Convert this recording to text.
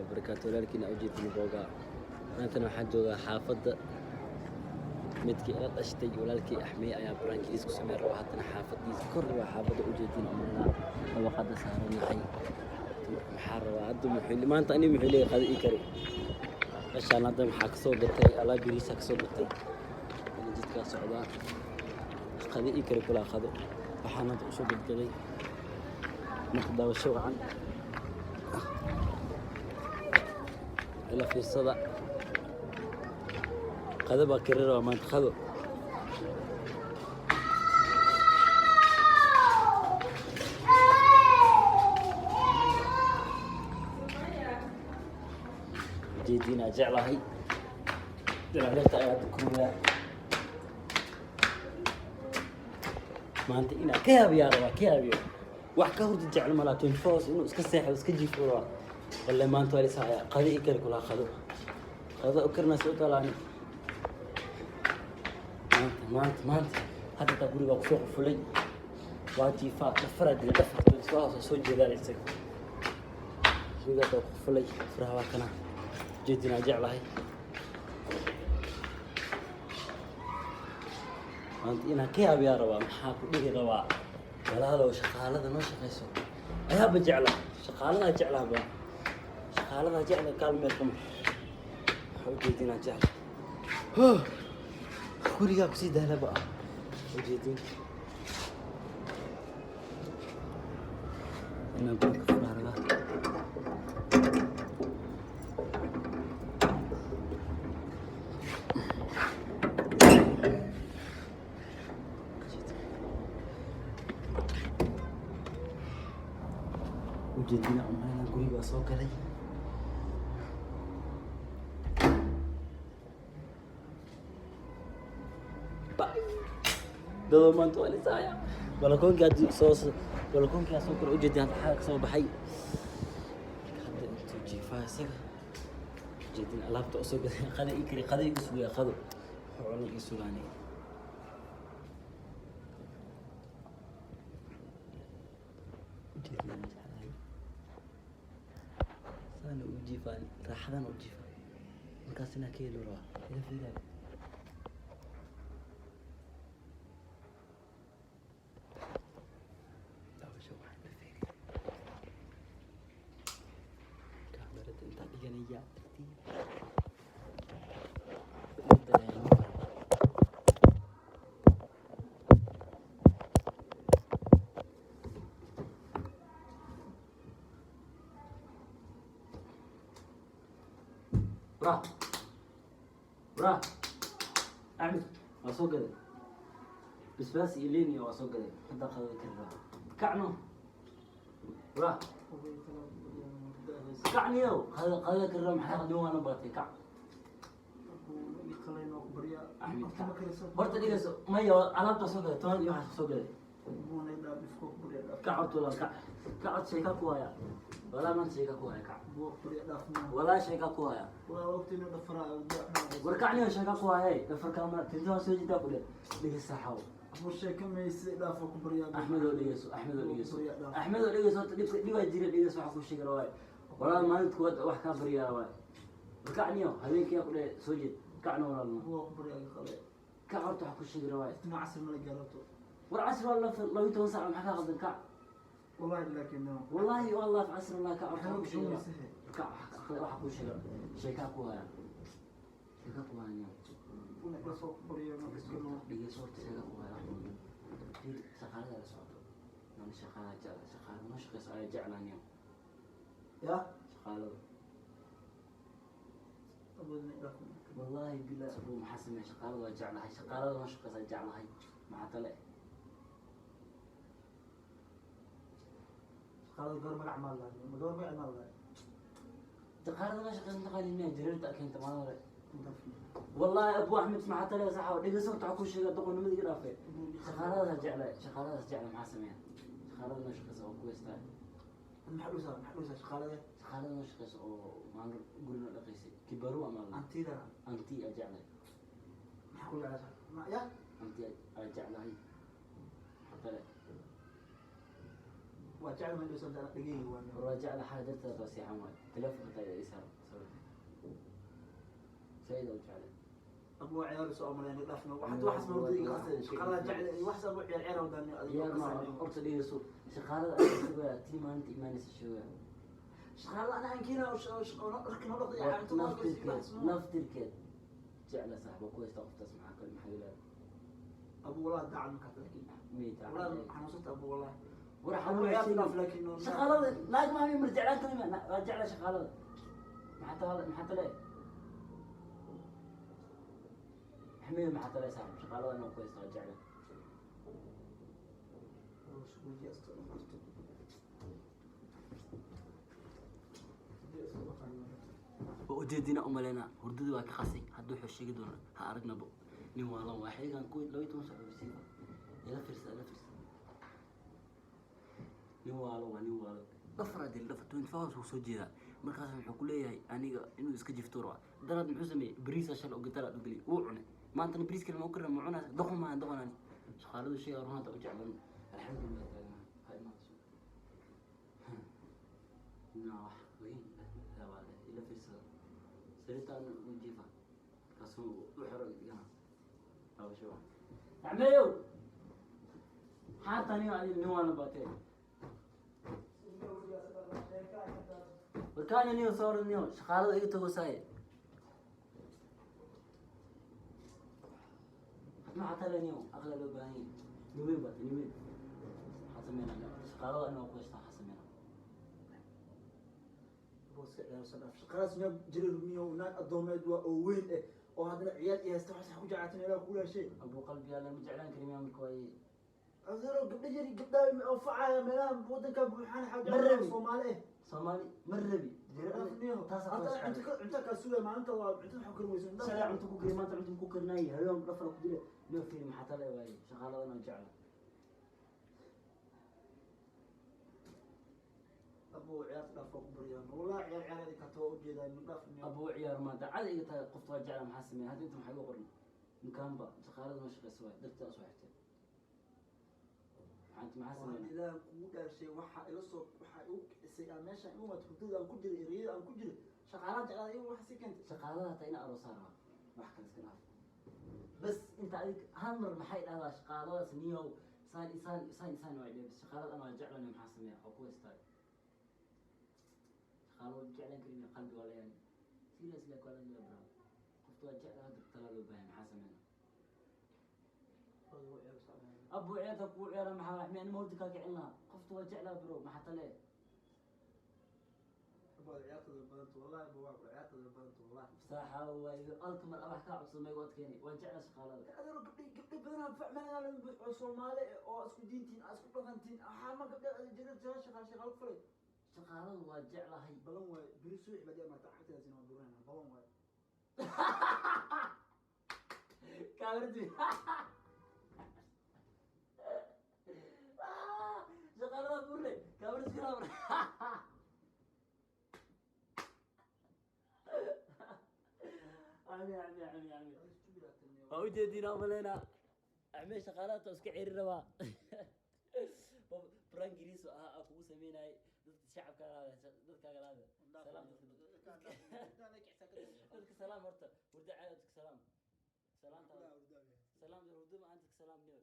Wabarakaatu. Walaalkiina ujeedin boogaa. Maantana waxaan joogaa xaafadda midkii ila dhashtay, walaalkii Axmey ayaa prank-iis ku sameyn raba. Haddana xaafadiisa kor waa xaafadda ujeedin umalnaa dabaqada saaranahay. Maxaa rabaa hadda? Muxuu maanta ani muxuu leeyahay? Qada ii kari. Meeshaan hadda maxaa kasoo gatay? Alaab yariisa kasoo gatay. Ana jidkaa socdaa. Qada ii kari kulaa. Qado waxaan hadda usoo gadgaday. Marka daawasho wacan, ila fiirsada. Qado baa kari rabaa maanta, qado. Jeediinaa jeclahay dalaaleerta ayaa hadda koogaa. Maanta inaa ka yaabiyaa rabaa, ka yaabiyo. Wax ka hurda jeclo malaa, 24 hours inuu iska seexdo, iska jiifo rabaa. Walle maanta waa lisahaya. Qado ii kari kulaa. Qado, qado u karinaa soo talaani maanta, maanta, maanta. Hadda taa gurigaa kusoo qufulay, waa jiifaa, dhafaraa dila dhafar. 24 hours soo jeedaa isaga. Gurigaa taa qufulay, furaha waa kana. Jeedinaa jeclahay maanta inaan ka yaabiyaa rabaa. Maxaa ku dhihi rabaa? Walaalow, shaqaalada noo shaqayso ayaaba jeclaa, shaqaaladaa jeclaaba, shaqaaladaa jecla. Kaalmeel kama waxaa ujeedinaa jecla. Gurigaa kusii daalaba ah ujeedin inaan guriga furaa rabaa. Ujeedina umaleyna guriga waa soo galay. Dadoo maanta waa lisaaya. Balakoonkii hadda soo, balakoonkii soo kale ujeedin. Hadda xaga kasoo baxay. Hadda intuu jiifaa isaga ujeedin. Alaabta usoo gaday, qada ii kari, qada igu sugaya, qado wuxuu cunay ii sugaanay. Ujeedin jeclahay saana u jiifaan, raaxadana u jiifaa. Markaas inaa ka helo rabaa, ila fiiraayo. Daawasho waxaan la fiiriya. Kaamirada intaa dhiganaya tartiib u dareemo. Bra, bra Axmed waa soo gaday basbaas iyo liin iyo waa soo gaday. Hadda qadada kari rabaa. Kacno bra, kacniyow, qadada, qadada kari rabaa. Maxaa qadin? Waana baatay, kac. Axmed, kac horta. Dhigayso maya, alaabtaa soo gaday, toban iyo waxaas soo gaday. Kac horta walaal, kac, kac horta. Sheeka ku haya walaa, maanta sheeka ku haya. Kac walaa, sheeka ku haya. War kacniyo, sheeka ku haya. Dhafarkaama tintaha soo jitaa ku dhe. Dhigaysa xaw. Axmed oo dhegeyso, Axmed oo dhegeyso, Axmed oo dhegeyso. Horta dhibka dhibaa jira, dhegeyso. Waxa ku sheegi waay walaal, maalinta kuwaad wax kaa baryaa waay. War kacniyo, habeenkii ku dhe, soo jeed. Kacno walaalna, kac horta, waxa ku sheegi waay. War casri waa 12 saac, maxaa kaa qaldan? Kac. Wallahi wallah casri wallah. Kac horta, waxa ku sheegi. Kac, waxa ku sheega, sheekaa ku haya, sheekaa ku haya. Dhegeyso horta, sheekaa ku haya. Fiir, shaqaalada la socoto nana, shaqaalada jecla, shaqaalada noo shaqeyso ayaa jeclaaniyo. Shaqaalada wallahi bilah abu, maxaa sameeya? Shaqaalada waa jeclahay, shaqaalada noo shaqeysa jeclahay. Maxaa tale? Shaqaalada noo shaqeysa mataqaanin miya? Jareerta keenta maalin hore wallahi. Abu Axmed, maxaa tale? Saxa, dhegeyso horta, waxaa ku sheega doqonnimada iga dhaafay. Shaqaaladaas jeclahay, shaqaaladaas jecla. Maxaa sameeya? Shaqaalada noo shaqeysa oo ku heystaa. Shaqaalada noo shaqeysa oo maalin guri noo dhaqaysay, kibaru ama anti aa jeclahay, anti aa jeclahay. Maxaa tale? Waa jecel ma dhaysan dana dhageyga waa. War waa jecla xaala darteeda waa seexan waayo. Telefonka taa ii saaran sorry. Said u jeclay. Abu waa ciyaar soo amaleen dhaafno waxaad waxaas ma hurdada iga qasay shaqada jecel iyo waxaas abu ciyaar ciyaar wadaan adiga Ciyaar ma qasay. Horta dhegeyso, shaqaalada ayaa sugaya tii maalinta imaanaysa sheegaya. Shaqada ana aan keenaa oo shaqo dharka noo dhaqday cunto noo Naftirkeed naftirkeed jecla saaxibo ku haysta qoftaas maxaa kale maxaa ilaahay. Abu walaa daacad markaa laakiin Miyta. Walaa xanuunsanta abu walaa. War Abu xanuun ciyaar sheegin. dhaaf laakiin Shaqaalada naag maami mar jeclaan tahay ma waa jecla shaqaalada. Maxaa tala maxaa tale? Xamiyo maxaa tale saaxiib shaqaalada inuu ku haysto waa jecla. Waa ujeedina umaleynaa hurdadii waa ka qasay hadda wuxuu sheegi doonaa ha aragnabo nin waalan waa xiligan ku 12 saac uu siifa ila fiirsa ila fiirsa nin waalo waa nin waalo dhafar adil dhafar 24 hours wuu soo jeedaa markaas wuxuu ku leeyahay aniga inuu iska jifto rabaa daraad muxuu sameeyey bariisa shalay oo gitaar aad u geliyay wuu cunay maantana bariis kale ma u karin ma cunaa doqon maahan doqonani shaqaaladu sheega runta u jeclan alxamdulilah taagna ha imaado ninaa wax weyn ila fiirsada sariirtaan u jiifa markaasuu u xero dhigana laabasho waa axmeyow maxaa tani adi nin waana baatee warkaana niyo soo orod niyo shaqaalada iga tago saaye maxaa tale niyo aqla loo baahan yahay nin weyn baate nin weyn maxaa sameynaa shaqaalada inaa ku haystaa maxaa sameynaa. Shaqadaas miyaa jirir miyo naag addoomeed waa oo weyn eh oo haddana ciyaal iyo haysta waxaas ku jeclaatan ilaa ku laashay. Abuu qalbi alla ma jeclaan karin miyaa marka waaye. Adeero gabdho yari gabdhaha oo facaya meelaha wadanka buuxaan Ma xaja rabi. Soomaali eh. Soomaali ma rabi. Taas Hadda cunto cunto kaa sugaya maalinta waa cunto waxa kari weyso. Shalay cunto ku kari maanta cunto ku karinaayay habeen dhafar ku dile niyo fiiri maxaa tale waaye shaqaalada inaan jecla. Abu ciyaarta dhaaf waa ku baryaan wallahi ciyaar ciyaar ka too u jeedaa min dhaaf miyo. Abuu ciyaar maanta cad iga tahay qofta waa jecla maxaa sameeya hadda inta maxaa igu qoran makaanba shaqaalada ma shaqeyso waaye darteeda soo xirtay maxaa inta maxaa Waxaan sameynaa. Ilaahan kugu dhaarshay waxa ila soo waxa igu kicisay aan meeshaan igu maad hurdada aan ku jiray ereyada aan ku jiray shaqaalaha jeclaa iyagu waxa sii keentay. Shaqaalada hataa ina aroosaa rabaa wax kale iska dhaaf bas inta adig hal mar maxay dhahdaa shaqaaladaas niyow saan isaan isaan isaan waa dheh shaqaalada ana waa jeclan maxaa sameeya oo ku haystaa shaqaalo waa jeclaan karin qalbi waa leeyahay seriously waa la bro qofta waa jecla hadda talaa loo baahan maxaa sameynaa. Abu ciyaarta kugu ciyaara maxaa wax miyaa nima hurdi kaa kicin lahaa qofta waa jeclaa bro maxaa tale. Ciyaartada badanta wallahi waa ciyaartada badanta wallahi. Saaxa waayo alka mar wax kaa codsan maygu adkeynay waan jeclaa shaqaalada. Adeero gabdhi gabdhi badanaa facmeelaa oo Soomaali eh oo isku diintiin isku dhaqantiin waxaa ma gabdha jirar jira shaqaal shaqaal ku falay. Shaqaaladu waa jeclahay. Balan waay beri subax baad imaata cagtaasi waa burinayna balan waay. Kaamiradi shaqaalada burne kaamirad filaamar ami ami ami ami waa ujeediina umaleynaa axmed shaqaalada iska ceri rabaa prank ingiriis ahaa aa kugu sameynayay dadka shacabka dadkaaga laada salaam dadka salaam horta hurdo caadi dadka salaam salaamta salaam hurdo ma aan dadka salaam niyo.